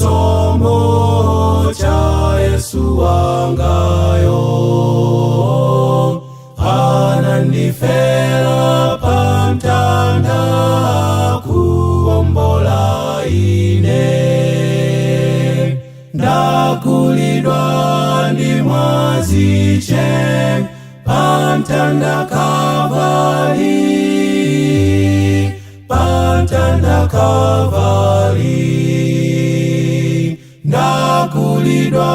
Kanchisomo cha Yesu wangayo, anandifela pamtanda kuwombola ine. Ndagulidwa ndi mwazi che pamtanda Kalvari, pamtanda Kalvari. Ndagulidwa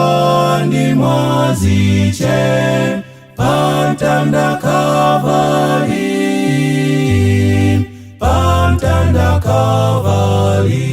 ndi mwazi che pamtanda Kalvari, pamtanda Kalvari.